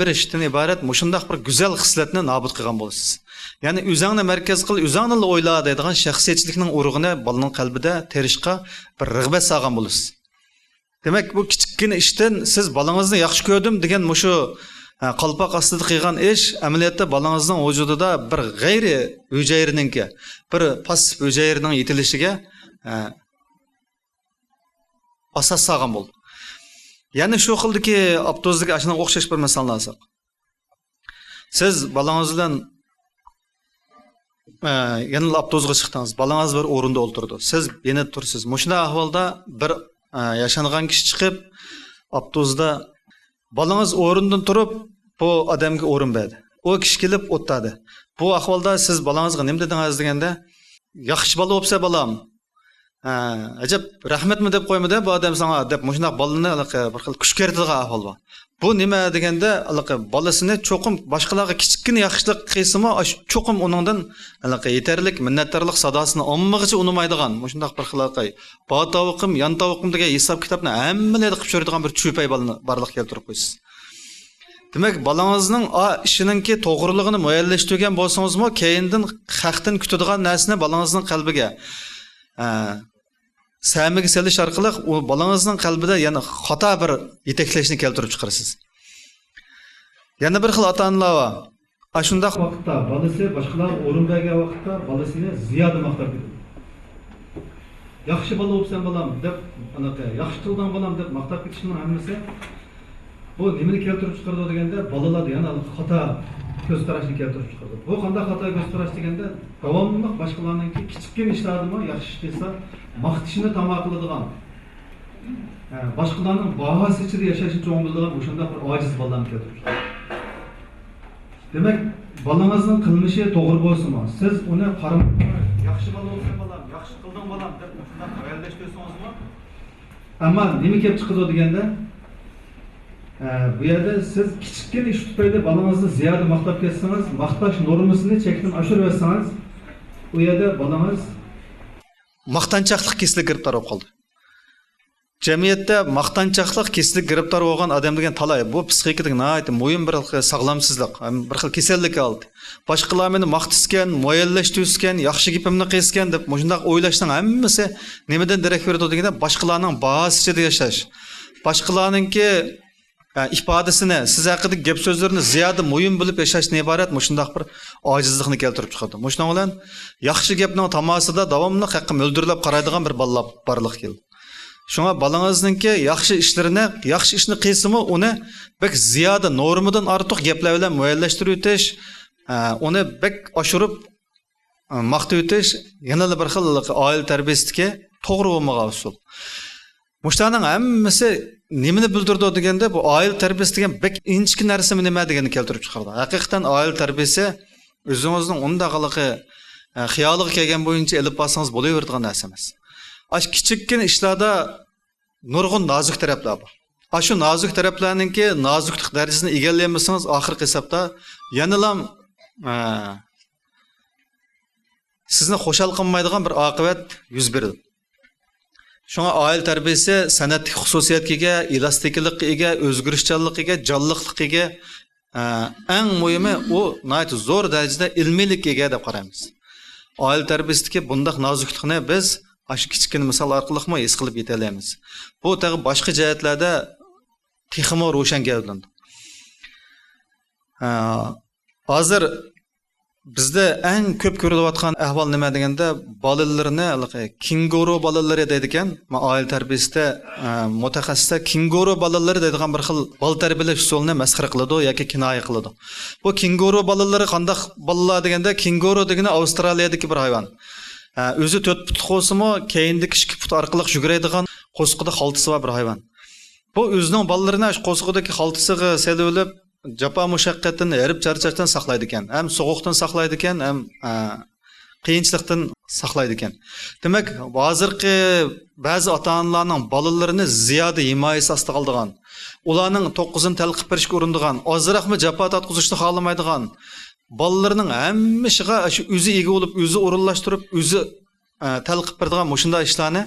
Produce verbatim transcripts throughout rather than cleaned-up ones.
بېرىشتىن ئىبارەت مۇشۇنداق بىر گۈزەل خىسلەتنى نابۇت قىلغان بولىسىز. يەنى ئۆزەڭنى مەركەز قىل، ئۆزەڭنىلا ئويلا دەيدىغان شەخسىيەتچىلىكنىڭ ئۇرۇقىنى بالىنىڭ قەلبىدە تېرىشقا بىر رىغبەت سالغان بولىسىز. دېمەك، بۇ كىچىككىنە ئىشتىن سىز بالىڭىزنى ياخشى كۆردۈم دېگەن مۇشۇ، ھە، قالپاق ئاستىدا قىلغان ئىش ئەمەلىيەتتە بالىڭىزنىڭ ۋۇجۇدىدا بىر غەيرىي ھۈجەيرىنىڭكى، بىر پاسسىپ ھۈجەيرىنىڭ يېتىلىشىگە، ھە، ئاساس سالغان بولدى. يەنە شۇ خىلدىكى ئاپتوزدىكى ئاشۇنىڭغا ئوخشاش بىر مىسالنى ئالساق. سىز بالىڭىز بىلەن، ئە، يەنىلا ئاپتوبۇسقا چىقتىڭىز. بالىڭىز بىر ئورۇندا ئولتۇرىدۇ. سىز يېنىدا تۇرىسىز. مۇشۇنداق ئەھۋالدا بىر، ئە، ياشانغان كىشى چىقىپ، ئاپتوبۇستا بالىڭىز ئورنىدىن تۇرۇپ، بۇ ئادەمگە ئورۇن بەردى. ئۇ كىشى كېلىپ ئولتۇردى. بۇ ئەھۋالدا سىز بالىڭىزغا نېمە دېدىڭىز دېگەندە، ياخشى بالا بوپسەن بالام. ھە، ئەجەب، رەھمەتمۇ دەپ قويمىدى بۇ ئادەم ساڭا، دەپ مۇشۇنداق بالىنى ھېلىقى بىر خىل كۈشكۈرتىدىغان ئەھۋال بار. بۇ نېمە دېگەندە، ھېلىقى بالىسىنى چوقۇم باشقىلارغا كىچىككىنە ياخشىلىق قىلسىمۇ، ئاش-، چوقۇم ئۇنىڭدىن ھېلىقى يېتەرلىك مىننەتدارلىق ساداسىنى ئاڭلىمىغۇچە ئۇنىمايدىغان، مۇشۇنداق بىر خىل ھېلىقى بار تاۋىقىم، يان تاۋىقىم دېگەن ھېساب كىتابنى ھەممىلا قىلىپ يۈرىدىغان بىر چۈپەي بالىنى بارلىققا كەلتۈرۈپ قويىسىز. دېمەك، بالىڭىزنىڭ ئا ئىشىنىڭكى توغرىلىقىنى مۇئەييەنلەشتۈرگەن بولسىڭىزمۇ، كەينىدىن خەقتىن كۈتىدىغان نەرسىنى بالىڭىزنىڭ قەلبىگە، ئە، سەمىگە سېلىش ئارقىلىق ئۇ بالىڭىزنىڭ قەلبىدە يەنە خاتا بىر يېتەكلەشنى كەلتۈرۈپ چىقىرىسىز. يەنە بىر خىل ئاتا-ئانىلار بار. ئاشۇنداق ۋاقىتتا بالىسى باشقىلارغا ئورۇن بەرگەن ۋاقىتتا بالىسىنى زىيادە ماختاپ كېتىدۇ. ياخشى بالا بوپسەن بالام دەپ، ئاناقى ياخشى قىلدىڭ بالام دەپ ماختاپ كېتىشنىڭ ھەممىسى بۇ نېمىنى كەلتۈرۈپ چىقىرىدۇ دېگەندە، بالىلاردا يەنە خاتا كۆز قاراشنى كەلتۈرۈپ چىقىرىدۇ. بۇ قانداق خاتا كۆز قاراش دېگەندە، داۋاملىق باشقىلارنىڭكى كىچىككىنە ئىشلاردىمۇ ياخشى ئىش قىلسا ماختىشىنى تاما قىلىدىغان، ھە، باشقىلارنىڭ باھاسى ئىچىدە ياشاشنى چوڭ بىلىدىغان مۇشۇنداق بىر ئاجىز بالىلارنى كەلتۈرۈپ چىقىرىدۇ. دېمەك، بالىڭىزنىڭ قىلمىشى توغرا بولسىمۇ، سىز ئۇنى قارىماي، ياخشى بالا بولسۇن بالام، ياخشى قىلدىڭ بالام دەپ مۇشۇنداق مۇئەييەنلەشتۈرسىڭىزمۇ، ئەمما نېمە كېلىپ چىقىدۇ دېگەندە، ئە، بۇ يەردە سىز كىچىككىنە ئىش تۈپەيلى بالىڭىزنى زىيادە ماختاپ كەتسىڭىز، ماختاش نورمىسىنى چەكتىن ئاشۇرۇۋەتسىڭىز، ئۇ يەردە بالىڭىز ماختانچاقلىق كېسىلىگە گىرىپتار بولۇپ قالدى. جەمئىيەتتە ماختانچاقلىق كېسىلىگە گىرىپتار بولغان ئادەم دېگەن تالاي. بۇ پسىخىكىدىكى ناھايىتى مۇھىم بىر خىل ساغلامسىزلىق، ھەم بىر خىل كېسەللىك ھالىتى. باشقىلار مېنى ماختىسىكەن، مۇئەييەنلەشتۈرسىكەن، ياخشى گېپىمنى قىلسىكەن دەپ مۇشۇنداق ئويلاشنىڭ ھەممىسى نېمىدىن دېرەك بېرىدۇ دېگەندە، باشقىلارنىڭ باھاسى ئىچىدە ياشاش. باشقىلارنىڭكى، ئە، ئىپادىسىنى، سىز ھەققىدىكى گەپ سۆزلىرىنى زىيادە مۇھىم بىلىپ ياشاشتىن ئىبارەت مۇشۇنداق بىر ئاجىزلىقنى كەلتۈرۈپ چىقىرىدۇ. مۇشۇنىڭ بىلەن ياخشى گەپنىڭ تاماسىدا داۋاملىق ھەققە مۆلدۈرلەپ قارايدىغان بىر بالىلار بارلىققا كېلىدۇ. شۇڭا بالىڭىزنىڭكى ياخشى ئىشلىرىنى، ياخشى ئىشنى قىلسىمۇ، ئۇنى بەك زىيادە نورمىدىن ئارتۇق گەپلەر بىلەن مۇئەييەنلەشتۈرۈۋېتىش، ئە، ئۇنى بەك ئاشۇرۇپ، ئە، ماختىۋېتىش يەنىلا بىر خىل ئائىلە تەربىيەسىدىكى توغرا بولمىغان ئۇسۇل. مۇشۇلارنىڭ ھەممىسى نېمىنى بىلدۈرىدۇ دېگەندە، بۇ ئائىلە تەربىيەسى دېگەن بەك ئىنچىكە نەرسىمۇ نېمە دېگەننى كەلتۈرۈپ چىقىرىدۇ. ھەقىقەتەن ئائىلە تەربىيەسى ئۆزىڭىزنىڭ ئۇنداق ھېلىقى، ئە، خىيالىغا كەلگەن بويىچە ئېلىپ بارسىڭىز بولۇۋېرىدىغان نەرسە ئەمەس. ئاشۇ كىچىككىنە ئىشلاردا نۇرغۇن نازۇك تەرەپلەر بار. ئاشۇ نازۇك تەرەپلەرنىڭكى نازۇكلۇق دەرىجىسىنى ئىگىلىيەلمىسىڭىز، ئاخىرقى ھېسابتا يەنىلا، ئە، سىزنى خۇشال قىلمايدىغان بىر ئاقىۋەت يۈز بېرىدۇ. شۇڭا ئائىلە تەربىيەسى سەنئەتتىكى خۇسۇسىيەتكە ئىگە، ئېلاستىكىلىققا ئىگە، ئۆزگىرىشچانلىققا ئىگە، جانلىقلىققا ئىگە، ئە، ئەڭ مۇھىمى ئۇ ناھايىتى زور دەرىجىدە ئىلمىيلىككە ئىگە دەپ قارايمىز. ئائىلە تەربىيەسىدىكى بۇنداق نازۇكلۇقنى بىز ئاشۇ كىچىككىنە مىسال ئارقىلىقمۇ ھېس قىلىپ يېتەلەيمىز. بۇ تېخى باشقا جەھەتلەردە تېخىمۇ روشەن گەۋدىلىنىدۇ. ھە، ھازىر بىزدە ئەڭ كۆپ كۆرۈلۈۋاتقان ئەھۋال نېمە دېگەندە، بالىلىرىنى ھېلىقى كېنگۇرۇ بالىلىرى دەيدىكەن. ما ئائىلە تەربىيەسىدە، ئە، مۇتەخەسسىسلەر كېنگۇرۇ بالىلىرى دەيدىغان بىر خىل بالا تەربىيەلەش ئۇسۇلىنى مەسخىرە قىلىدۇ ياكى كىنايە قىلىدۇ. بۇ كېنگۇرۇ بالىلىرى قانداق بالىلار دېگەندە، كېنگۇرۇ دېگىنى ئاۋسترالىيەدىكى بىر ھايۋان. ئە، ئۆزى تۆت پۇتلۇق بولسىمۇ، كەينىدىكى ئىككى پۇتى ئارقىلىق يۈگۈرەيدىغان قورسىقىدا خالتىسى بار بىر ھايۋان. بۇ ئۆزىنىڭ بالىلىرىنى ئاشۇ قورسىقىدىكى خالتىسىغا سېلىۋېلىپ، جاپا مۇشەققەتتىن، ھېرىپ چارچاشتىن ساقلايدىكەن، ھەم سوغۇقتىن ساقلايدىكەن، ھەم، ئە، قىيىنچىلىقتىن ساقلايدىكەن. دېمەك، ھازىرقى بەزى ئاتا-ئانىلارنىڭ بالىلىرىنى زىيادە ھىمايىسى ئاستىغا ئالىدىغان، ئۇلارنىڭ توققۇزىنى تەلقىپ بېرىشكە ئۇرۇنىدىغان، ئازراقمۇ جاپا تارتقۇزۇشنى خالىمايدىغان، بالىلىرىنىڭ ھەممە ئىشىغا شۇ ئۆزى ئىگە بولۇپ، ئۆزى ئورۇنلاشتۇرۇپ، ئۆزى، ئە، تەلقىپ بېرىدىغان مۇشۇنداق ئىشلارنى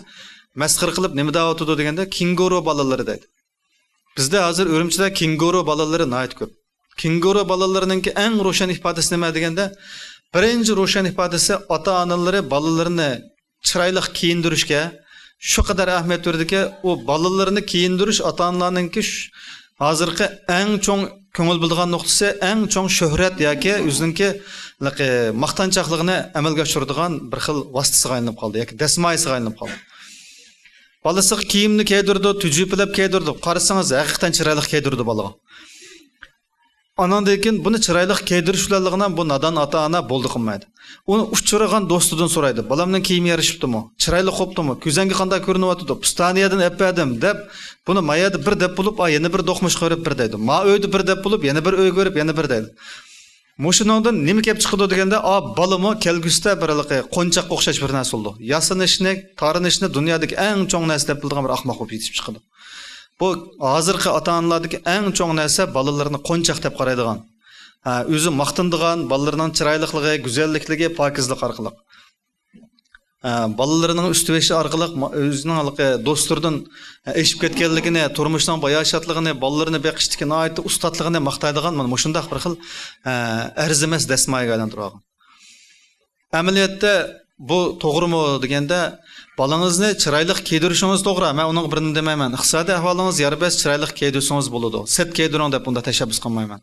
مەسخىرە قىلىپ نېمە دەۋاتىدۇ دېگەندە، كېنگۇرۇ بالىلىرى دەيدۇ. بىزدە ھازىر ئۈرۈمچىدە كېنگۇرۇ بالىلىرى ناھايىتى كۆپ. كېنگۇرۇ بالىلىرىنىڭكى ئەڭ روشەن ئىپادىسى نېمە دېگەندە، بىرىنچى روشەن ئىپادىسى ئاتا-ئانىلىرى بالىلىرىنى چىرايلىق كىيىندۈرۈشكە شۇ قەدەر ئەھمىيەت بېرىدىكى، ئۇ بالىلىرىنى كىيىندۈرۈش ئاتا-ئانىلارنىڭكى ش-، ھازىرقى ئەڭ چوڭ كۆڭۈل بۆلىدىغان نۇقتىسى، ئەڭ چوڭ شۆھرەت ياكى ئۆزىنىڭكى لىقى ماختانچاقلىقىنى ئەمەلگە ئاشۇرىدىغان بىر خىل ۋاسىتىسىغا ئايلىنىپ قالدى ياكى دەسمايىسىغا ئايلىنىپ قالدى. بالىسىغا كىيىمنى كىيدۈرىدۇ، تۈجۈپىلەپ كىيدۈرىدۇ. قارىسىڭىز، ھەقىقەتەن چىرايلىق كىيدۈرىدۇ بالىغا. ئاناندىن كېيىن بۇنى چىرايلىق كىيدۈرۈش بىلەنلا بۇ نادان ئاتا-ئانا بولدى قىلمايدۇ. ئۇنى ئۇچرىغان دوستىدىن سورايدۇ. بالامنىڭ كىيىمى يارىشىپتۇمۇ؟ چىرايلىق قوپتىمۇ؟ كۆزەڭگە قانداق كۆرۈنۈۋاتىدۇ؟ پۇستانىيەدىن ئەپ بەردىم دەپ، بۇنى ما يەردە بىر دەپ بولۇپ، ئا، يەنە بىر دوقمۇشقا بېرىپ بىر دەيدۇ. ما ئۆيدە بىر دەپ بولۇپ، يەنە بىر ئۆيگە بېرىپ يەنە بىر دەيدۇ. مۇشۇنىڭدىن نېمە كەپ چىقىدۇ دېگەندە، ئا، بالىمۇ كەلگۈسىدە بىر ھېلىقى قونچاققا ئوخشاش بىر نەرسە بولىدۇ. ياسىنىشنى، تارىنىشنى دۇنيادىكى ئەڭ چوڭ نەرسە دەپ بىلىدىغان بىر ئەخمەق بولۇپ يېتىپ چىقىدۇ. بۇ ھازىرقى ئاتا-ئانىلاردىكى ئەڭ چوڭ نەرسە، بالىلىرىنى قونچاق دەپ قارايدىغان. ھە، ئۆزى ماختىنىدىغان، بالىلىرىنىڭ چىرايلىقلىقى، گۈزەللىكلىكى، پاكىزلىقى ئارقىلىق. ھە، بالىلىرىنىڭ ئۈستى بېشى ئارقىلىق ما-، ئۆزىنىڭ ھېلىقى دوستلىرىدىن، ھە، ئېشىپ كەتكەنلىكىنى، تۇرمۇشنىڭ باياشاتلىقىنى، بالىلىرىنى بېقىشتىكى ناھايىتى ئۇستاتلىقىنى ماختايدىغان مانا مۇشۇنداق بىر خىل، ھە، ئەرزىمەس دەسمايىگە ئايلاندۇرۇۋالغان. ئەمەلىيەتتە بۇ توغرىمۇ دېگەندە، بالىڭىزنى چىرايلىق كىيدۈرۈشىڭىز توغرا، مەن ئۇنىڭغا بىر نېمە دېمەيمەن. ئىقتىسادىي ئەھۋالىڭىز يار بەرسە چىرايلىق كىيدۈرسىڭىز بولىدۇ. سەت كىيدۈرۈڭ دەپ بۇندا تەشەببۇس قىلمايمەن.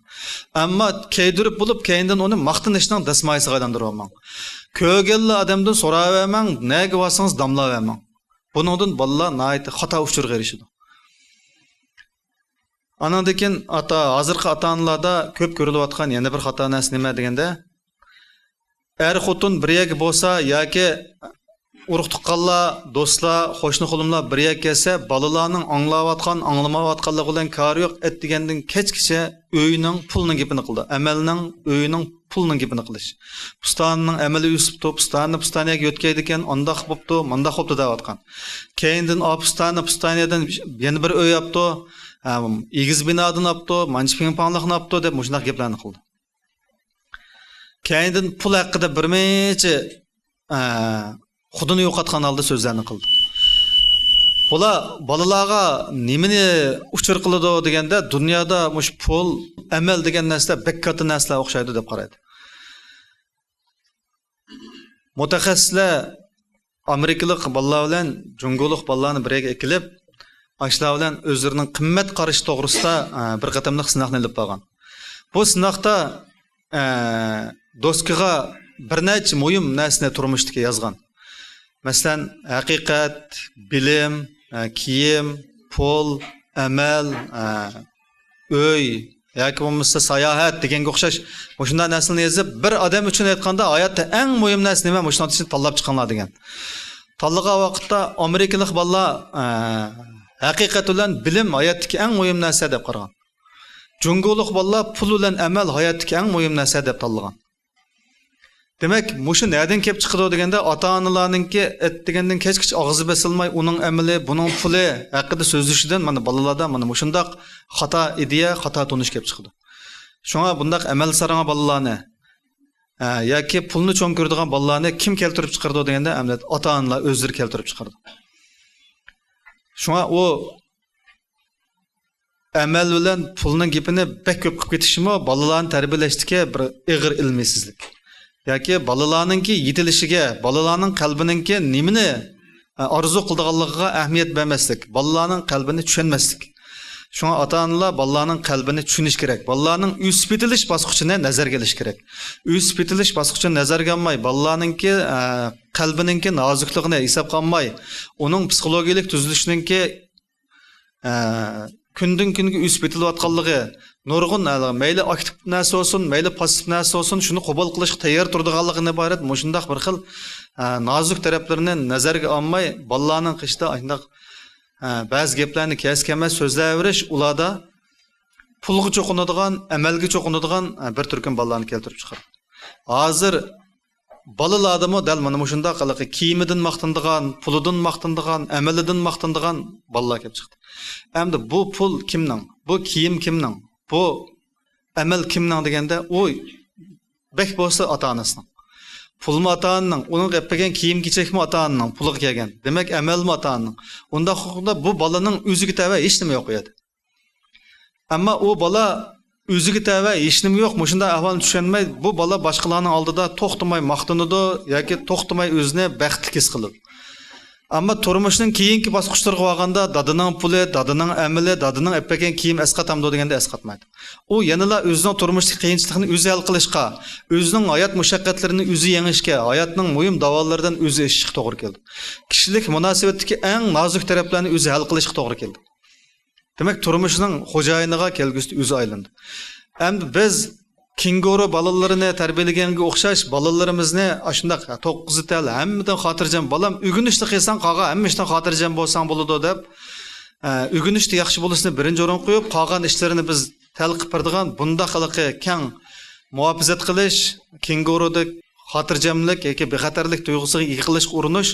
ئەمما كىيدۈرۈپ بولۇپ، كەينىدىن ئۇنى ماختىنىشنىڭ دەسمايىسىغا ئايلاندۇرۇۋالماڭ. كۆرگەنلا ئادەمدىن سوراۋەرمەڭ، نەگە بارسىڭىز داملاۋەرمەڭ. بۇنىڭدىن بالىلار ناھايىتى خاتا ئۇچۇرغا ئېرىشىدۇ. ئانىڭدىن كېيىن ئاتا، ھازىرقى ئاتا-ئانىلاردا كۆپ كۆرۈلۈۋاتقان يەنە بىر خاتا نەرسە نېمە دېگەندە، ئەر-خوتۇن بىر يەرگە بولسا ياكى ئۇرۇق-تۇغقانلار، دوستلار، قوشنا-قولۇملار بىر يەرگە كەلسە، بالىلارنىڭ ئاڭلاۋاتقان، ئاڭلىمايۋاتقانلىقى بىلەن كارى يوق، ئەتىگەندىن كەچكىچە ئۆينىڭ، پۇلنىڭ گېپىنى قىلىدۇ. ئەمەلنىڭ، ئۆينىڭ، پۇلنىڭ گېپىنى قىلىش. پۇستانىنىڭ ئەمىلى ئۆسۈپتۇ، پۇستانى پۇستانىيەگە يۆتكەيدىكەن، ئانداق بوپتۇ، مانداق بوپتۇ دەۋاتقان. كەينىدىن، ئا، پۇستانى پۇستانىيەدىن يەنە بىر ئۆي ئاپتۇ، ئەم، ئېگىز بىنادىن ئاپتۇ، مانچە پىڭ-پاڭلىقنى ئاپتۇ دەپ مۇشۇنداق گەپلەرنى قىلدى. كەينىدىن پۇل ھەققىدە بىر نەچچە، ئە، خۇدىنى يوقاتقان ھالدا سۆزلەرنى قىلدى. بۇلار بالىلارغا نېمىنى ئۇچۇر قىلىدۇ دېگەندە، دۇنيادا مۇشۇ پۇل، ئەمەل دېگەن نەرسىلەر بەك كاتتا نەرسىلەر ئوخشايدۇ دەپ قارايدۇ. مۇتەخەسسىسلەر ئامېرىكىلىق بالىلار بىلەن جۇڭگولۇق بالىلارنى بىر يەرگە ئەكېلىپ، ئاشۇلار بىلەن ئۆزلىرىنىڭ قىممەت قارىشى توغرىسىدا، ئە، بىر قېتىملىق سىناقنى ئېلىپ بارغان. بۇ سىناقتا، ئە، دوسكىغا بىر نەچچە مۇھىم نەرسىنى تۇرمۇشتىكى يازغان. مەسىلەن، ھەقىقەت، بىلىم، ئە، كىيىم، پۇل، ئەمەل، ئە، ئۆي ياكى بولمىسا ساياھەت دېگەنگە ئوخشاش مۇشۇنداق نەرسىلەرنى يېزىپ، بىر ئادەم ئۈچۈن ئېيتقاندا، ھاياتتا ئەڭ مۇھىم نەرسە نېمە؟ مۇشۇنىڭ ئىچىدىن تاللاپ چىقىڭلار دېگەن. تاللىغان ۋاقىتتا ئامېرىكىلىق بالىلار، ئە، ھەقىقەت بىلەن بىلىم ھاياتتىكى ئەڭ مۇھىم نەرسە دەپ قارىغان. جۇڭگولۇق بالىلار پۇل بىلەن ئەمەل ھاياتتىكى ئەڭ مۇھىم نەرسە دەپ تاللىغان. دېمەك، مۇشۇ نەدىن كېلىپ چىقىدۇ دېگەندە، ئاتا-ئانىلارنىڭكى ئەتىگەندىن كەچكىچە ئاغزى بېسىلماي، ئۇنىڭ ئەمىلى، بۇنىڭ پۇلى ھەققىدە سۆزلىشىدىن مانا بالىلاردا مانا مۇشۇنداق خاتا ئىدىيە، خاتا تونۇش كېلىپ چىقىدۇ. شۇڭا بۇنداق ئەمەل سارىغان بالىلارنى، ھە، ياكى پۇلنى چوڭ كۆرىدىغان بالىلارنى كىم كەلتۈرۈپ چىقىرىدۇ دېگەندە، ئەمەلىيەتتە ئاتا-ئانىلار ئۆزلىرى كەلتۈرۈپ چىقىرىدۇ. شۇڭا ئۇ ئەمەل بىلەن پۇلنىڭ گېپىنى بەك كۆپ قىلىپ كېتىشىمۇ بالىلارنى تەربىيەلەشتىكى بىر ئېغىر ئىلمىيسىزلىك. ياكى بالىلارنىڭكى يېتىلىشىگە، بالىلارنىڭ قەلبىنىڭكى نېمىنى، ئە، ئارزۇ قىلىدىغانلىقىغا ئەھمىيەت بەرمەسلىك، بالىلارنىڭ قەلبىنى چۈشەنمەسلىك. شۇڭا ئاتا-ئانىلار بالىلارنىڭ قەلبىنى چۈشىنىش كېرەك. بالىلارنىڭ ئۆسۈپ يېتىلىش باسقۇچىنى نەزەرگە ئېلىش كېرەك. ئۆسۈپ يېتىلىش باسقۇچىنى نەزەرگە ئالماي، بالىلارنىڭكى، ئە، قەلبىنىڭكى نازۇكلۇقىنى ھېسابقا ئالماي، ئۇنىڭ پسىخولوگىيەلىك تۈزۈلۈشىنىڭكى ئە، كۈندىن كۈنگە ئۆسۈپ يېتىلىۋاتقانلىقى، نۇرغۇن، ئە، مەيلى ئاكتىپ نەرسە بولسۇن، مەيلى پاسسىپ نەرسە بولسۇن، شۇنى قوبۇل قىلىشقا تەييار تۇرىدىغانلىقىدىن ئىبارەت مۇشۇنداق بىر خىل، ئە، نازۇك تەرەپلىرىنى نەزەرگە ئالماي، بالىلارنىڭ قېشىدا ئاشۇنداق، ئە، بەزى گەپلەرنى كەس كەلمەس سۆزلەۋېرىش ئۇلاردا پۇلغا چوقۇنىدىغان، ئەمەلگە چوقۇنىدىغان، ئە، بىر تۈركۈم بالىلارنى كەلتۈرۈپ چىقىرىدۇ. ھازىر بالىلاردىمۇ دەل مانا مۇشۇنداق ھېلىقى كىيىمىدىن ماختىنىدىغان، پۇلىدىن ماختىنىدىغان، ئەمىلىدىن ماختىنىدىغان بالىلار كېلىپ چىقتى. ئەمدى بۇ پۇل كىمنىڭ؟ بۇ كىيىم كىمنىڭ؟ بۇ ئەمەل كىمنىڭ دېگەندە، ئۇ بەك بولسا ئاتا-ئانىسىنىڭ. پۇلمۇ ئاتا-ئانىنىڭ، ئۇنىڭغا ئېلىپ كەلگەن كىيىم-كېچەكمۇ ئاتا-ئانىنىڭ، پۇلىغا كەلگەن. دېمەك، ئەمەلمۇ ئاتا-ئانىنىڭ. ئۇنداق ھوقۇقتا بۇ بالىنىڭ ئۆزىگە تەۋە ھېچ نېمە يوق ئۇ يەردە. ئەمما ئۇ بالا ئۆزىگە تەۋە ھېچنېمە يوق، مۇشۇنداق ئەھۋالنى چۈشەنمەي، بۇ بالا باشقىلارنىڭ ئالدىدا توختىماي ماختىنىدۇ ياكى توختىماي ئۆزىنى بەختلىك ھېس قىلىدۇ. ئەمما تۇرمۇشنىڭ كېيىنكى باسقۇچلىرىغا بارغاندا، دادىنىڭ پۇلى، دادىنىڭ ئەمىلى، دادىنىڭ ئەپ بەرگەن كىيىم ئەسقاتامدۇ دېگەندە ئەسقاتمايدۇ. ئۇ يەنىلا ئۆزىنىڭ تۇرمۇشتىكى قىيىنچىلىقنى ئۆزى ھەل قىلىشقا، ئۆزىنىڭ ھايات مۇشەققەتلىرىنى ئۆزى يېڭىشكە، ھاياتنىڭ مۇھىم داۋالىرىدىن ئۆزى ئېشىشقا توغرا كېلىدۇ. كىشىلىك مۇناسىۋەتتىكى ئەڭ نازۇك تەرەپلەرنى ئۆزى ھەل قىلىشقا توغرا كېلىدۇ. دېمەك، تۇرمۇشنىڭ خوجايىنىغا كەلگۈسىدە ئۆزى ئايلىنىدۇ. ئەمدى بىز كېنگۇرۇ بالىلىرىنى تەربىيەلىگەنگە ئوخشاش بالىلىرىمىزنى ئاشۇنداق توققۇزى تەل، ھەممىدىن خاتىرجەم، بالام، ئۆگىنىشنى قىلساڭ، قالغان ھەممە ئىشتىن خاتىرجەم بولساڭ بولىدۇ دەپ، ئە، ئۆگىنىشتە ياخشى بولۇشنى بىرىنچى ئورۇنغا قويۇپ، قالغان ئىشلىرىنى بىز تەلقىپ بېرىدىغان بۇنداق ھېلىقى كەڭ مۇھاپىزەت قىلىش، كېنگۇرۇدەك خاتىرجەملىك ياكى بىخەتەرلىك تۇيغۇسىغا ئىگە قىلىشقا ئۇرۇنۇش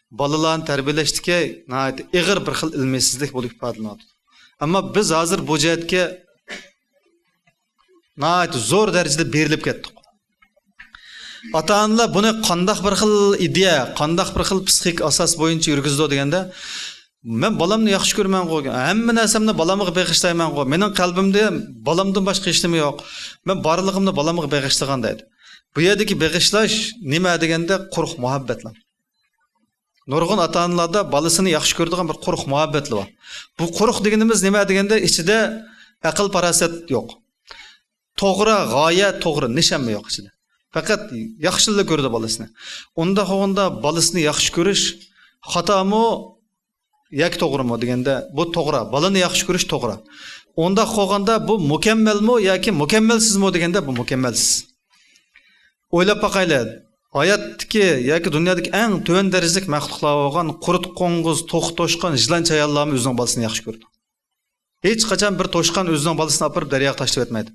بالىلارنى تەربىيەلەشتىكى ناھايىتى ئېغىر بىر خىل ئىلمىيسىزلىك بولۇپ ئىپادىلىنىۋاتىدۇ. ئەمما بىز ھازىر بۇ جەھەتكە ناھايىتى زور دەرىجىدە بېرىلىپ كەتتۇق. ئاتا-ئانىلار بۇنى قانداق بىر خىل ئىدىيە، قانداق بىر خىل پسىخىك ئاساس بويىچە يۈرگۈزىدۇ دېگەندە، مەن بالامنى ياخشى كۆرىمەنغۇ، ھەممە نەرسەمنى بالامغا بېغىشلايمەنغۇ، مېنىڭ قەلبىمدە بالامدىن باشقا ھېچنېمە يوق، مەن بارلىقىمنى بالامغا بېغىشلىغان دەيدۇ. بۇ يەردىكى بېغىشلاش نېمە دېگەندە، قۇرۇق مۇھەببەتلا. نۇرغۇن ئاتا-ئانىلاردا بالىسىنى ياخشى كۆرىدىغان بىر قۇرۇق مۇھەببەتلا بار. بۇ قۇرۇق دېگىنىمىز نېمە دېگەندە، ئىچىدە ئەقىل-پاراسەت يوق. توغرا غايە، توغرا نىشانمۇ يوق ئىچىدە. پەقەت ياخشىلا كۆرىدۇ بالىسىنى. ئۇنداق بولغاندا بالىسىنى ياخشى كۆرۈش خاتامۇ ياكى توغرىمۇ دېگەندە، بۇ توغرا. بالىنى ياخشى كۆرۈش توغرا. ئۇنداق بولغاندا بۇ مۇكەممەلمۇ ياكى مۇكەممەلسىزمۇ دېگەندە، بۇ مۇكەممەلسىز. ئويلاپ باقايلى. ھاياتتىكى ياكى دۇنيادىكى ئەڭ تۆۋەن دەرىجىلىك مەخلۇقلار بولغان قۇرت، قوڭغۇز، توخۇ، توشقان، يىلان، چايانلارمۇ ئۆزىنىڭ بالىسىنى ياخشى كۆرىدۇ. ھېچقاچان بىر توشقان ئۆزىنىڭ بالىسىنى ئاپىرىپ دەرياغا تاشلىۋەتمەيدۇ.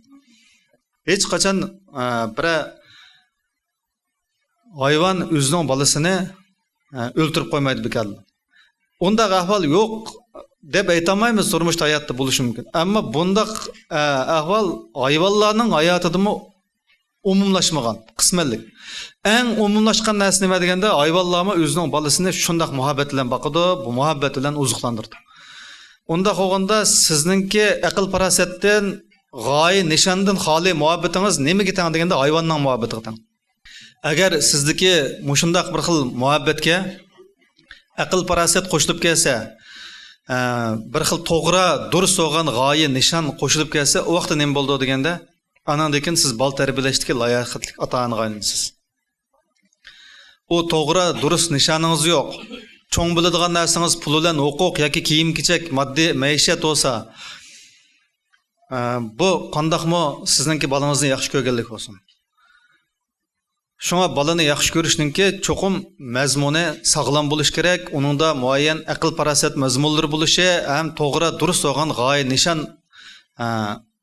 ھېچقاچان، ئە، بىرەر ھايۋان ئۆزىنىڭ بالىسىنى، ئە، ئۆلتۈرۈپ قويمايدۇ بىكارلا. ئۇنداق ئەھۋال يوق دەپ ئېيتالمايمىز، تۇرمۇشتا، ھاياتتا بولۇشى مۇمكىن. ئەمما بۇنداق، ئە، ئەھۋال ھايۋانلارنىڭ ھاياتىدىمۇ ئومۇملاشمىغان، قىسمەنلىك. ئەڭ ئومۇملاشقان نەرسە نېمە دېگەندە، ھايۋانلارمۇ ئۆزىنىڭ بالىسىنى شۇنداق مۇھەببەت بىلەن باقىدۇ، بۇ مۇھەببەت بىلەن ئوزۇقلاندۇرىدۇ. ئۇنداق بولغاندا سىزنىڭكى ئەقىل-پاراسەتتىن، غايە-نىشاندىن خالىي مۇھەببىتىڭىز نېمىگە تەڭ دېگەندە، ھايۋاننىڭ مۇھەببىتىگە تەڭ. ئەگەر سىزدىكى مۇشۇنداق بىر خىل مۇھەببەتكە ئەقىل-پاراسەت قوشۇلۇپ كەلسە، ئە، بىر خىل توغرا، دۇرۇس بولغان غايە، نىشان قوشۇلۇپ كەلسە، ئۇ ۋاقىتتا نېمە بولىدۇ دېگەندە، ئاناندىن كېيىن سىز بالا تەربىيەلەشتىكى لاياقەتلىك ئاتا-ئانىغا ئايلىنىسىز. ئۇ توغرا، دۇرۇس نىشانىڭىز يوق. چوڭ بىلىدىغان نەرسىڭىز پۇل بىلەن ھوقۇق ياكى كىيىم-كېچەك، ماددىي مەئىشەت بولسا، ئە، بۇ قانداقمۇ سىزنىڭكى بالىڭىزنى ياخشى كۆرگەنلىك بولسۇن. شۇڭا بالىنى ياخشى كۆرۈشنىڭكى چوقۇم مەزمۇنى ساغلام بولۇشى كېرەك، ئۇنىڭدا مۇئەييەن ئەقىل-پاراسەت مەزمۇنلىرى بولۇشى ھەم توغرا، دۇرۇس بولغان غايە، نىشان، ئە،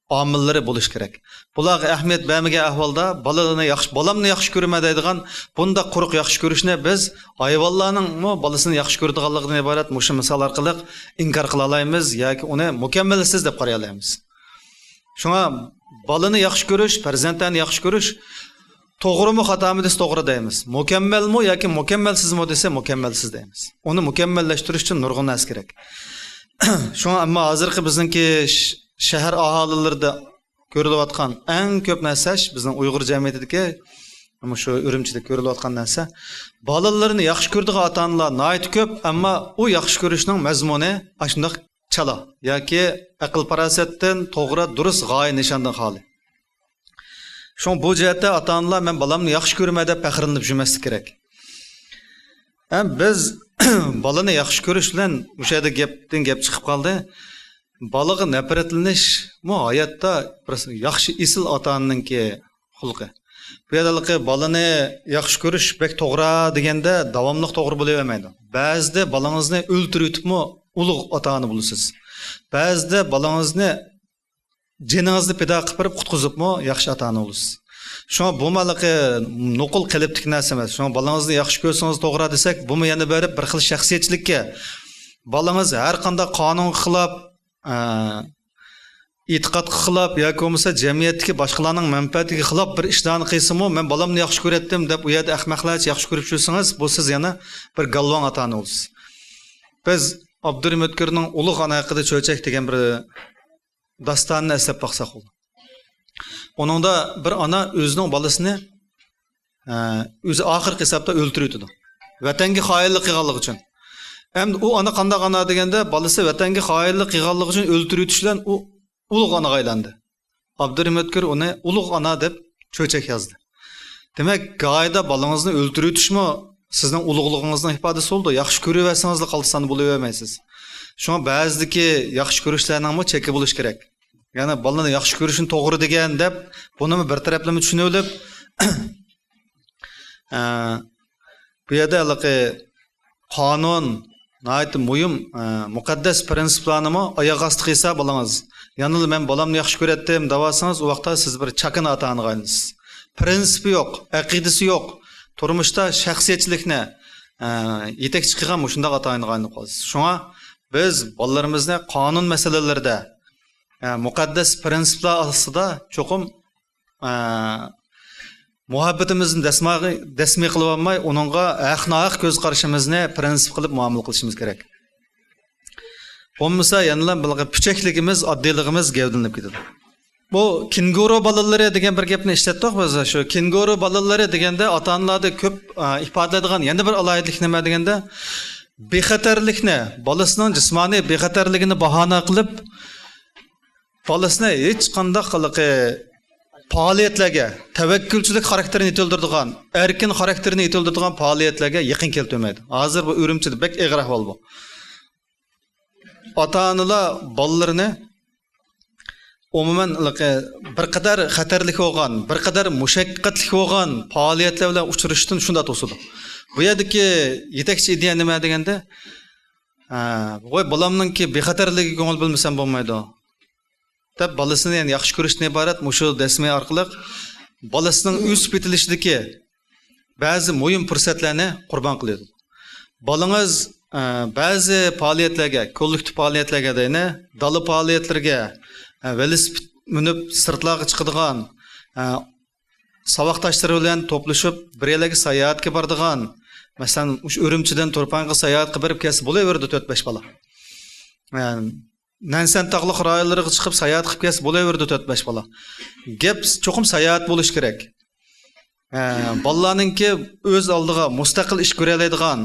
ئامىللىرى بولۇشى كېرەك. بۇلارغا ئەھمىيەت بەرمىگەن ئەھۋالدا بالىنى ياخشى، بالامنى ياخشى كۆرىمەن دەيدىغان بۇنداق قۇرۇق ياخشى كۆرۈشنى بىز ھايۋانلارنىڭمۇ بالىسىنى ياخشى كۆرىدىغانلىقىدىن ئىبارەت مۇشۇ مىسال ئارقىلىق ئىنكار قىلالايمىز ياكى ئۇنى مۇكەممەلسىز دەپ قارايالايمىز. شۇڭا بالىنى ياخشى كۆرۈش، پەرزەنتلەرنى ياخشى كۆرۈش توغرىمۇ خاتامۇ دېسە توغرا دەيمىز. مۇكەممەلمۇ ياكى مۇكەممەلسىزمۇ دېسە مۇكەممەلسىز دەيمىز. ئۇنى مۇكەممەللەشتۈرۈش ئۈچۈن نۇرغۇن نەرسە كېرەك. شۇڭا ئەمما ھازىرقى بىزنىڭكى ش-، شەھەر ئاھالىلىرىدە كۆرۈلۈۋاتقان ئەڭ كۆپ نەرسە، بىزنىڭ ئۇيغۇر جەمئىيىتىدىكى، مۇشۇ ئۈرۈمچىدە كۆرۈلۈۋاتقان نەرسە، بالىلىرىنى ياخشى كۆرىدىغان ئاتا-ئانىلار ناھايىتى كۆپ، ئەمما ئۇ ياخشى كۆرۈشنىڭ مەزمۇنى ئاشۇنداق چالا ياكى ئەقىل-پاراسەتتىن توغرا، دۇرۇس غايە نىشاندىن خالىي. شۇڭا بۇ جەھەتتە ئاتا-ئانىلار «مەن بالامنى ياخشى كۆرىمەن» دەپ پەخىرلىنىپ يۈرمەسلىكى كېرەك. ھەم بىز بالىنى ياخشى كۆرۈش بىلەن مۇشۇ يەردە گەپتىن گەپ چىقىپ قالدى. بالىغا نەپرەتلىنىشمۇ ھاياتتا بىر ياخشى ئېسىل ئاتا-ئانىنىڭكى خۇلقى. بۇ يەردىكى بالىنى ياخشى كۆرۈش بەك توغرا دېگەندە داۋاملىق توغرا بولۇۋەرمەيدۇ. بەزىدە بالىڭىزنى ئۆلتۈرۈۋېتىپمۇ ئۇلۇغ ئاتا-ئانا بولىسىز. بەزىدە بالىڭىزنى جېنىڭىزنى پىدا قىلىپ بېرىپ قۇتقۇزۇپمۇ ياخشى ئاتا-ئانا بولىسىز. شۇڭا بۇمۇ ھېلىقى نوقۇل قېلىپتىكى نەرسە ئەمەس. شۇڭا بالىڭىزنى ياخشى كۆرسىڭىز توغرا دېسەك، بۇمۇ يەنە بېرىپ بىر خىل شەخسىيەتچىلىككە. بالىڭىز ھەر قانداق قانۇنغا خىلاپ، ئە، ئېتىقادقا خىلاپ ياكى بولمىسا جەمئىيەتتىكى باشقىلارنىڭ مەنپەئەتىگە خىلاپ بىر ئىشلارنى قىلسىمۇ، «مەن بالامنى ياخشى كۆرەتتىم» دەپ ئۇ يەردە ئەخمەقلەرچە ياخشى كۆرۈپ يۈرسىڭىز، بۇ سىز يەنە بىر گالۋاڭ ئاتا-ئانا بولىسىز. بىز ئابدۇرېھىم ئۆتكۈرنىڭ «ئۇلۇغ ئانا ھەققىدە چۆچەك» دېگەن بىر داستانىنى ئەسلەپ باقساق بولىدۇ. ئۇنىڭدا بىر ئانا ئۆزىنىڭ بالىسىنى، ئە، ئۆزى ئاخىرقى ھېسابتا ئۆلتۈرۈۋېتىدۇ. ۋەتەنگە خائىنلىق قىلغانلىقى ئۈچۈن. ئەمدى ئۇ ئانا قانداق ئانا دېگەندە، بالىسى ۋەتەنگە خائىنلىق قىلغانلىقى ئۈچۈن ئۆلتۈرۈۋېتىش بىلەن ئۇ ئۇلۇغ ئانىغا ئايلاندى. ئابدۇرېھىم ئۆتكۈر ئۇنى ئۇلۇغ ئانا دەپ چۆچەك يازدى. دېمەك، گاھىدا بالىڭىزنى ئۆلتۈرۈۋېتىشمۇ سىزنىڭ ئۇلۇغلۇقىڭىزنىڭ ئىپادىسى بولىدۇ. ياخشى كۆرۈۋەرسىڭىزلا قالتىس ئانا بولۇۋەرمەيسىز. شۇڭا بەزىدىكى ياخشى كۆرۈشلەرنىڭمۇ چېكى بولۇشى كېرەك. يەنى بالىنى ياخشى كۆرۈشنى توغرا دېگەن دەپ، بۇنىمۇ بىر تەرەپلىمە چۈشىنىۋېلىپ، ئە، بۇ يەردە ھېلىقى قانۇن، ناھايىتى مۇھىم، ئە، مۇقەددەس پىرىنسىپلارنىمۇ ئاياغ ئاستى قىلسا بالىڭىز، يەنىلا مەن بالامنى ياخشى كۆرەتتىم دەۋالسىڭىز، ئۇ ۋاقىتتا سىز بىر چاكىنا ئاتا-ئانىغا ئايلىنىسىز. پىرىنسىپى يوق، ئەقىدىسى يوق، تۇرمۇشتا شەخسىيەتچىلىكنى، ئە، يېتەكچى قىلغان مۇشۇنداق ئاتا-ئانىغا ئايلىنىپ قالىسىز. شۇڭا بىز بالىلىرىمىزنى قانۇن مەسىلىلىرىدە، ئە، مۇقەددەس پىرىنسىپلار ئاستىدا چوقۇم، ئە، مۇھەببىتىمىزنى دەسما-، دەسمىي قىلىۋالماي، ئۇنىڭغا ھەق-ناھەق كۆز قارىشىمىزنى پىرىنسىپ قىلىپ مۇئامىلە قىلىشىمىز كېرەك. بولمىسا يەنىلا بۇلارغا پۈچەكلىكىمىز، ئاددىيلىقىمىز گەۋدىلىنىپ كېتىدۇ. بۇ كېنگۇرۇ بالىلىرى دېگەن بىر گەپنى ئىشلەتتۇق بىز. شۇ كېنگۇرۇ بالىلىرى دېگەندە ئاتا-ئانىلاردا كۆپ، ئا، ئىپادىلەيدىغان يەنە بىر ئالاھىدىلىك نېمە دېگەندە، بىخەتەرلىكنى، بالىسىنىڭ جىسمانىي بىخەتەرلىكىنى باھانە قىلىپ، بالىسىنى ھېچقانداق ھېلىقى پائالىيەتلەرگە، تەۋەككۈلچىلىك خاراكتېرىنى يېتىلدۈرىدىغان، ئەركىن خاراكتېرىنى يېتىلدۈرىدىغان پائالىيەتلەرگە يېقىن كەلتۈرمەيدۇ. ھازىر بۇ ئۈرۈمچىدە بەك ئېغىر ئەھۋال بۇ. ئاتا-ئانىلار بالىلىرىنى ئومۇمەن ھېلىقى بىر قەدەر خەتەرلىك بولغان، بىر قەدەر مۇشەققەتلىك بولغان پائالىيەتلەر بىلەن ئۇچرىشىشتىن شۇنداق توسىدۇ. بۇ يەردىكى يېتەكچى ئىدىيە نېمە دېگەندە، ھە، ۋاي، بالامنىڭكى بىخەتەرلىكىگە كۆڭۈل بۆلمىسەم بولمايدۇ دەپ، بالىسىنى يەنە ياخشى كۆرۈشتىن ئىبارەت مۇشۇ دەسمى ئارقىلىق بالىسىنىڭ ئۆسۈپ يېتىلىشىدىكى بەزى مۇھىم پۇرسەتلەرنى قۇربان قىلىدۇ. بالىڭىز، ئە، بەزى پائالىيەتلەرگە، كوللېكتىپ پائالىيەتلەرگە دەيلى، دالا پائالىيەتلىرىگە، ئە، ۋېلىسىپىت مىنىپ سىرتلارغا چىقىدىغان، ئە، ساۋاقداشلىرى بىلەن توپلىشىپ بىر يەرلەرگە ساياھەتكە بارىدىغان، مەسىلەن، مۇشۇ ئۈرۈمچىدىن تۇرپانغا ساياھەتكە بېرىپ كەلسە بولۇۋېرىدۇ تۆت-بەش بالا. ئە، نەنسەن تاغلىق رايونلىرىغا چىقىپ ساياھەت قىلىپ كەلسە بولۇۋېرىدۇ تۆت-بەش بالا. گەپ چوقۇم ساياھەت بولۇشى كېرەك. ئە، بالىلارنىڭكى ئۆز ئالدىغا مۇستەقىل ئىش كۆرەلەيدىغان،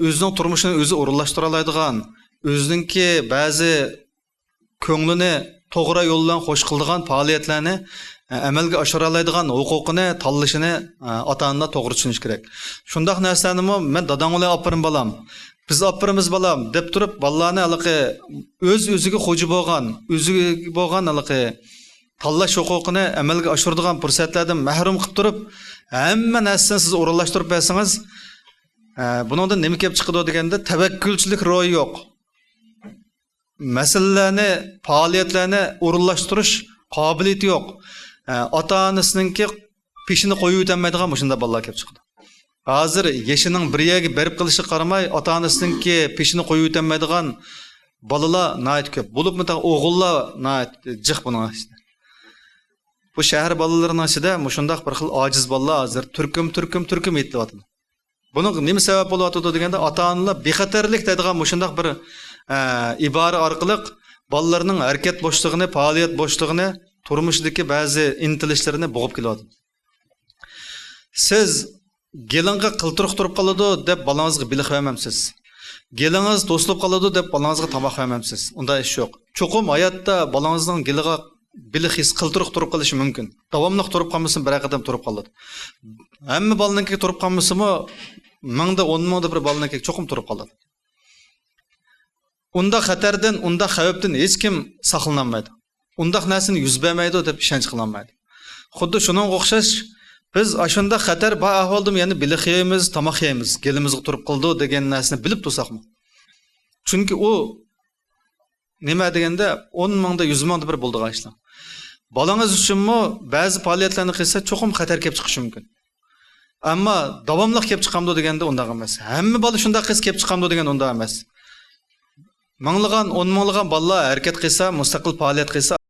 ئۆزىنىڭ تۇرمۇشىنى ئۆزى ئورۇنلاشتۇرالايدىغان، ئۆزىنىڭكى بەزى كۆڭلىنى توغرا يول بىلەن خوش قىلىدىغان پائالىيەتلەرنى، ئە، ئەمەلگە ئاشۇرالايدىغان ھوقۇقىنى تاللىشىنى، ئە، ئاتا-ئانىلار توغرا چۈشىنىشى كېرەك. شۇنداق نەرسىلەرنىمۇ مەن داداڭ بىلەن ئاپىرىم بالام، بىز ئاپىرىمىز بالام دەپ تۇرۇپ، بالىلارنى ھېلىقى ئۆز-ئۆزىگە خوجا بولغان، ئۆزىگە بولغان ھېلىقى تاللاش ھوقۇقىنى ئەمەلگە ئاشۇرىدىغان پۇرسەتلەردىن مەھرۇم قىلىپ تۇرۇپ، ھەممە نەرسىنى سىز ئورۇنلاشتۇرۇپ بەرسىڭىز، ئە، بۇنىڭدىن نېمە كېلىپ چىقىدۇ دېگەندە، تەۋەككۈلچىلىك روھى يوق. مەسىلىلەرنى، پائالىيەتلەرنى ئورۇنلاشتۇرۇش قابىلىيىتى يوق. ئە، ئاتا-ئانىسىنىڭكى پېشىنى قويۇۋېتەلمەيدىغان مۇشۇنداق بالىلار كېلىپ چىقىدۇ. ھازىر يېشىنىڭ بىر يەرگە بېرىپ قېلىشىغا قارىماي، ئاتا-ئانىسىنىڭكى پېشىنى قويۇۋېتەلمەيدىغان بالىلار ناھايىتى كۆپ. بولۇپمۇ تېخى ئوغۇللار ناھايىتى جىق بۇنىڭ ئىچىدە. بۇ شەھەر بالىلىرىنىڭ ئىچىدە مۇشۇنداق بىر خىل ئاجىز بالىلار ھازىر تۈركۈم، تۈركۈم، تۈركۈم يېتىلىۋاتىدۇ. بۇنىڭغا نېمە سەۋەب بولۇۋاتىدۇ دېگەندە، ئاتا-ئانىلار بىخەتەرلىك دەيدىغان مۇشۇنداق بىر، ئە، ئىبارە ئارقىلىق بالىلىرىنىڭ ھەرىكەت بوشلۇقىنى، پائالىيەت بوشلۇقىنى، تۇرمۇشىدىكى بەزى ئىنتىلىشلىرىنى بوغۇپ كېلىۋاتىدۇ. سىز گېلىڭغا قىلتىرىق تۇرۇپ قالىدۇ دەپ بالىڭىزغا بېلىق بەرمەمسىز؟ گېلىڭىز توسۇلۇپ قالىدۇ دەپ بالىڭىزغا تاماق بەرمەمسىز؟ ئۇنداق ئىش يوق. چوقۇم ھاياتتا بالىڭىزنىڭ گېلىغا بېلىق يېسە قىلتىرىق تۇرۇپ قېلىشى مۇمكىن. داۋاملىق تۇرۇپ قالمىسىمۇ، بىرەر قېتىم تۇرۇپ قالىدۇ. ھەممە بالىنىڭكى تۇرۇپ قالمىسىمۇ، مىڭدا، ئون مىڭدا بىر بالىنىڭكى چوقۇم تۇرۇپ قالىدۇ. ئۇنداق خەتەردىن، ئۇنداق خەۋپتىن ھېچكىم ساقلىنالمايدۇ. ئۇنداق نەرسىنى يۈز بەرمەيدۇ دەپ ئىشەنچ قىلالمايدۇ. خۇددى شۇنىڭغا ئوخشاش، بىز ئاشۇنداق خەتەر بار ئەھۋالدىمۇ يەنە بېلىق يەيمىز، تاماق يەيمىز، گېلىمىزغا تۇرۇپ قالىدۇ دېگەن نەرسىنى بىلىپ تۇرساقمۇ. چۈنكى ئۇ نېمە دېگەندە، ئون مىڭدا، يۈز مىڭدا بىر بولىدىغان ئىشلار. بالىڭىز ئۈچۈنمۇ بەزى پائالىيەتلەرنى قىلسا، چوقۇم خەتەر كېلىپ چىقىشى مۇمكىن. ئەمما داۋاملىق كېلىپ چىقامدۇ دېگەندە، ئۇنداق ئەمەس. ھەممە بالا شۇنداق قىلسا كېلىپ چىقامدۇ دېگەندە، ئۇنداق ئەمەس. مىڭلىغان، ئون مىڭلىغان بالىلار ھەرىكەت قىلسا، مۇستەقىل پائالىيەت قىلسا،